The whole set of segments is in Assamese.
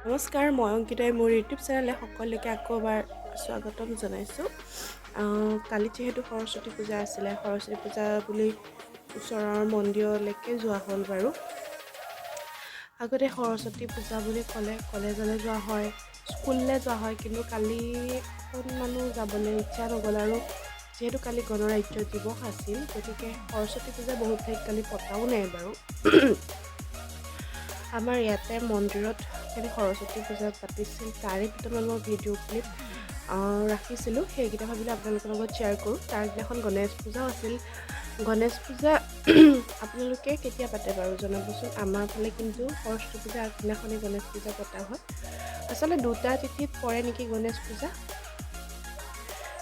নমস্কাৰ, মই অংকিতাই মোৰ ইউটিউব চেনেলে সকলোকে আকৌ এবাৰ স্বাগতম জনাইছোঁ। কালি যিহেতু সৰস্বতী পূজা আছিলে, সৰস্বতী পূজা বুলি ওচৰৰ মন্দিৰলৈকে যোৱা হ'ল বাৰু। আগতে সৰস্বতী পূজা বুলি ক'লে কলেজলৈ যোৱা হয়, স্কুললৈ যোৱা হয়, কিন্তু কালি অকণমানো যাবলৈ ইচ্ছা নগ'ল। আৰু যিহেতু কালি গণৰাজ্য দিৱস আছিল, গতিকে সৰস্বতী পূজা বহুত ঠাইত কালি পতাও নাই বাৰু। আমাৰ ইয়াতে মন্দিৰত কালি সৰস্বতী পূজা পাতিছিল, তাৰে দুটামান মই ভিডিঅ' ক্লিপ ৰাখিছিলোঁ, সেইকেইটা ভাবিলোঁ আপোনালোকৰ লগত শ্বেয়াৰ কৰোঁ। তাৰ দিনাখন গণেশ পূজাও আছিল। গণেশ পূজা আপোনালোকে কেতিয়া পাতে বাৰু জনাবচোন। আমাৰ ফালে কিন্তু সৰস্বতী পূজা আগদিনাখনেই গণেশ পূজা পতা হয়। আচলতে দুটা তিথিত পৰে নেকি গণেশ পূজা।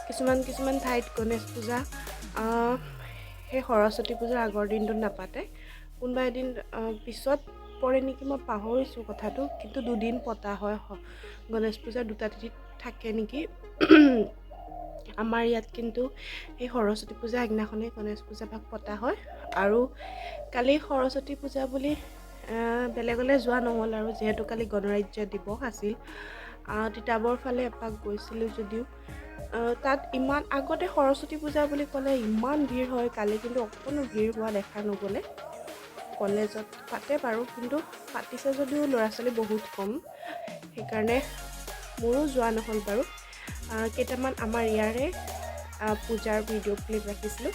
কিছুমান কিছুমান ঠাইত গণেশ পূজা সেই সৰস্বতী পূজাৰ আগৰ দিনটোত নাপাতে, কোনোবা এদিন পিছত পৰে নেকি, মই পাহৰিছোঁ কথাটো। কিন্তু দুদিন পতা হয়, গণেশ পূজা দুটা তিথিত থাকে নেকি আমাৰ ইয়াত। কিন্তু সেই সৰস্বতী পূজা আগদিনাখনেই গণেশ পূজা ভাগ পতা হয়। আৰু কালি সৰস্বতী পূজা বুলি বেলেগলৈ যোৱা নহ'ল আৰু যিহেতু কালি গণৰাজ্য দিৱস আছিল। তিতাবৰ ফালে এপাক গৈছিলোঁ যদিও তাত ইমান, আগতে সৰস্বতী পূজা বুলি ক'লে ইমান ভিৰ হয়, কালি কিন্তু অকণো ভিৰ হোৱা দেখা নগ'লে। কলেজত পাতে বাৰু, কিন্তু পাতিছে যদিও ল'ৰা ছোৱালী বহুত কম, সেইকাৰণে মোৰো যোৱা নহ'ল বাৰু। কেইটামান আমাৰ ইয়াৰে পূজাৰ ভিডিঅ' ক্লিপ ৰাখিছিলোঁ,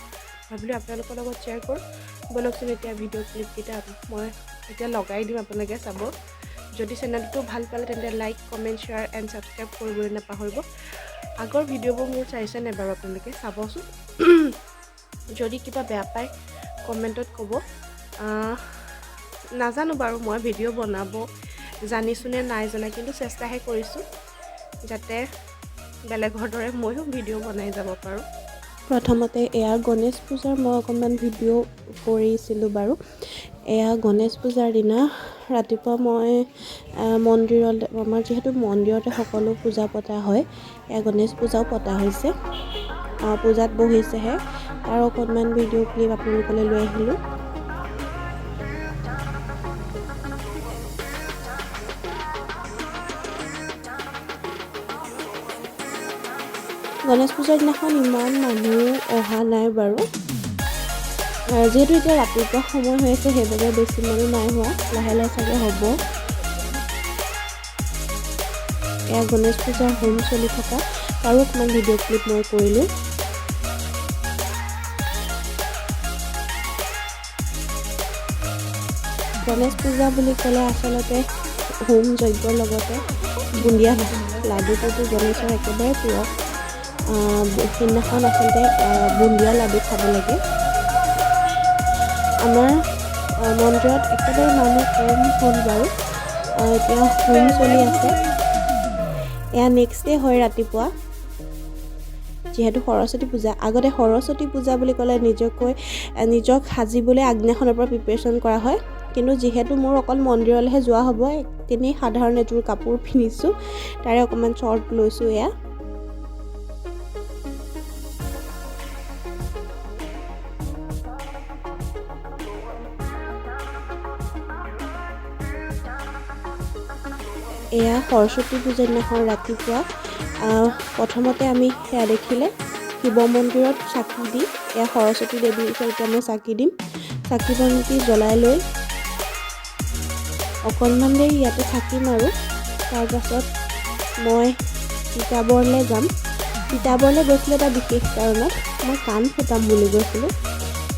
ভাবিলোঁ আপোনালোকৰ লগত শ্বেয়াৰ কৰোঁ। ব'লকচোন, এতিয়া ভিডিঅ' ক্লিপকেইটা মই এতিয়া লগাই দিম, আপোনালোকে চাব। যদি চেনেলটো ভাল পালে তেন্তে like, comment, share and subscribe কৰিবলৈ নাপাহৰিব। আগৰ ভিডিঅ'বোৰ মোৰ চাইছে নাই বাৰু আপোনালোকে চাবচোন। যদি কিবা বেয়া পায় কমেণ্টত ক'ব। নাজানো বাৰু মই ভিডিঅ' বনাব জানিছোঁনে নাই জনা, কিন্তু চেষ্টাহে কৰিছোঁ যাতে বেলেগৰ দৰে ময়ো ভিডিঅ' বনাই যাব পাৰোঁ। প্ৰথমতে এয়া গণেশ পূজাৰ মই অকণমান ভিডিঅ' কৰিছিলোঁ বাৰু। এয়া গণেশ পূজাৰ দিনা ৰাতিপুৱা মই মন্দিৰত, আমাৰ যিহেতু মন্দিৰতে সকলো পূজা পতা হয়, এয়া গণেশ পূজাও পতা হৈছে, পূজাত বহিছেহে, তাৰ অকণমান ভিডিঅ' ক্লিপ আপোনালোকলৈ লৈ আহিলোঁ। গণেশ পূজাৰ দিনাখন ইমান মানুহ অহা নাই বাৰু, যিহেতু এতিয়া ৰাতিপুৱা সময় হৈ আছে, সেইবাবে বেছি মানুহ নাই হোৱা, লাহে লাহে চাগে হ'ব। এয়া গণেশ পূজাৰ হোম চলি থকা, তাৰো অকণমান ভিডিঅ' ক্লিপ মই কৰিলোঁ। গণেশ পূজা বুলি ক'লে আচলতে হোম যজ্ঞৰ লগতে বুন্দিয়া লাডুটোতো গণেশৰ একেবাৰে প্ৰিয়। সেইদিনাখন আচলতে বুন্দিয়া লাডু খাব লাগে। আমাৰ মন্দিৰত একেবাৰে মানুহ কম হ'ল বাৰু। এতিয়া হোম চলি আছে। এয়া নেক্সট ডে হয় ৰাতিপুৱা, যিহেতু সৰস্বতী পূজা। আগতে সৰস্বতী পূজা বুলি ক'লে নিজক সাজিবলৈ আগদিনাখনৰ পৰা প্ৰিপেৰেশ্যন কৰা হয়, কিন্তু যিহেতু মোৰ অকল মন্দিৰলৈহে যোৱা হ'ব, তেনেই সাধাৰণ এযোৰ কাপোৰ পিন্ধিছোঁ, তাৰে অকণমান শ্বৰ্ট লৈছোঁ। এয়া এয়া সৰস্বতী পূজাৰ দিনাখন ৰাতিপুৱা প্ৰথমতে আমি সেয়া দেখিলে শিৱ মন্দিৰত চাকি দি, এয়া সৰস্বতী দেৱীৰ ওচৰত এতিয়া মই চাকি দিম। চাকি বন্তি জ্বলাই লৈ অকণমান দেৰি ইয়াতে থাকিম আৰু তাৰপাছত মই তিতাবৰলৈ যাম। তিতাবৰলৈ গৈছিলোঁ এটা বিশেষ কাৰণত, মই কাণ ফুটাম বুলি গৈছিলোঁ,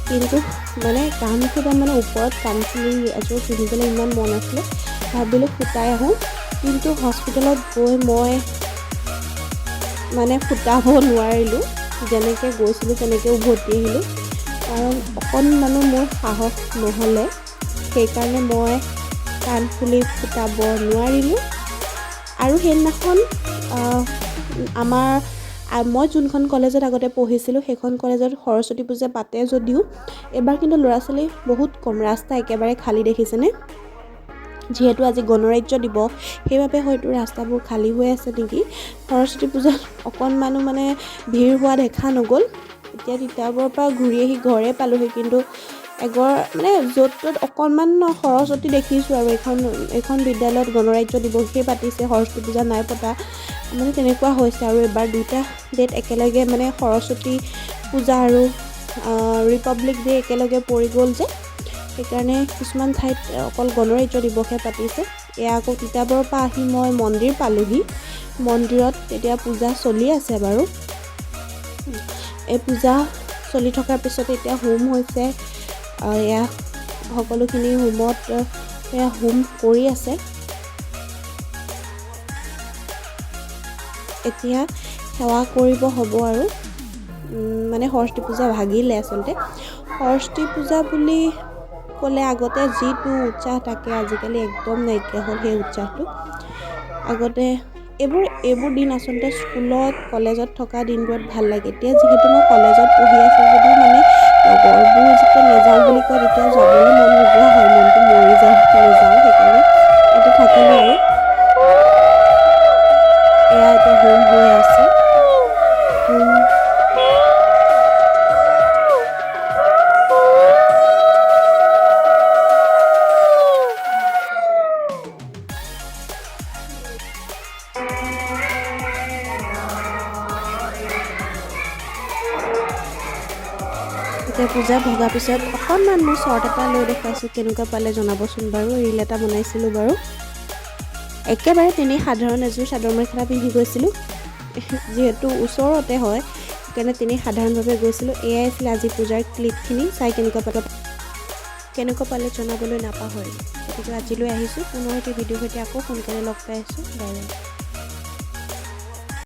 কিন্তু মানে কাণ ফুটাম মানে ওপৰত কাণফুলি এযোৰ পিন্ধিবলৈ ইমান মন আছিলে, ভাবিলোঁ ফুটাই আহোঁ। কিন্তু হস্পিটেলত গৈ মই মানে ফুটাব নোৱাৰিলোঁ, যেনেকৈ গৈছিলোঁ তেনেকৈ উভতি আহিলোঁ, কাৰণ অকণমানো মোৰ সাহস নহ'লে, সেইকাৰণে মই কাণফুলি ফুটাব নোৱাৰিলোঁ। আৰু সেইদিনাখন আমাৰ, মই যোনখন কলেজত আগতে পঢ়িছিলোঁ, সেইখন কলেজত সৰস্বতী পূজা পাতে যদিও এইবাৰ কিন্তু ল'ৰা ছোৱালী বহুত কম, ৰাস্তা একেবাৰে খালী দেখিছেনে। যিহেতু আজি গণৰাজ্য দিৱস, সেইবাবে হয়তো ৰাস্তাবোৰ খালী হৈ আছে নেকি। সৰস্বতী পূজাত অকণমানো মানে ভিৰ হোৱা দেখা নগ'ল। এতিয়া তিতাবৰৰ পৰা ঘূৰি আহি ঘৰে পালোহি, কিন্তু মানে য'ত ত'ত অকণমান সৰস্বতী দেখিছোঁ আৰু এইখন বিদ্যালয়ত গণৰাজ্য দিৱসেই পাতিছে, সৰস্বতী পূজা নাই পতা, মানে তেনেকুৱা হৈছে। আৰু এইবাৰ দুইটা ডেট একেলগে, মানে সৰস্বতী পূজা আৰু ৰিপাব্লিক ডে একেলগে পৰি গ'ল যে, সেইকাৰণে কিছুমান ঠাইত অকল গণৰাজ্য দিৱসহে পাতিছে। এয়া আকৌ তিতাবৰৰ পৰা আহি মই মন্দিৰ পালোহি। মন্দিৰত তেতিয়া পূজা চলি আছে বাৰু। এই পূজা চলি থকাৰ পিছতে এতিয়া হোম হৈছে। এয়া সকলোখিনি হোমত এয়া হোম কৰি আছে। এতিয়া সেৱা কৰিব হ'ব আৰু মানে সৰস্বতী পূজা ভাগিলে। আচলতে সৰস্বতী পূজা বুলি ক'লে আগতে যিটো উৎসাহ থাকে আজিকালি একদম নাইকিয়া হ'ল সেই উৎসাহটো। আগতে এইবোৰ দিন আচলতে স্কুলত কলেজত থকা দিনবোৰত ভাল লাগে। এতিয়া যিহেতু মই কলেজত পঢ়ি আছোঁ যদিও মানে লগৰবোৰ যেতিয়া নেযাওঁ বুলি কয় তেতিয়া যাবলৈ মন নোযোৱা হয়, মনটো মৰি যায়, নেযাওঁ, সেইকাৰণে ইয়াতে থাকিলোঁ আৰু। এয়া এতিয়া হোম হৈ আছে। হোম এতিয়া পূজা ভগা পিছত অকণমান মই শ্বৰ্ট এটা লৈ দেখুৱাইছোঁ, কেনেকুৱা পালে জনাবচোন বাৰু। ৰীল এটা বনাইছিলোঁ বাৰু, একেবাৰে তেনেই সাধাৰণ এযোৰ চাদৰ মেখেলা পিন্ধি গৈছিলোঁ, যিহেতু ওচৰতে হয় সেইকাৰণে তেনেই সাধাৰণভাৱে গৈছিলোঁ। এয়াই আছিলে আজি পূজাৰ ক্লিপখিনি, চাই কেনেকুৱা পালে জনাবলৈ নাপাহৰিব। গতিকে আজিলৈ আহিছোঁ, পুনৰ এটি ভিডিঅ'ৰ সৈতে আকৌ সোনকালে লগ পাই আছোঁ। Bye bye.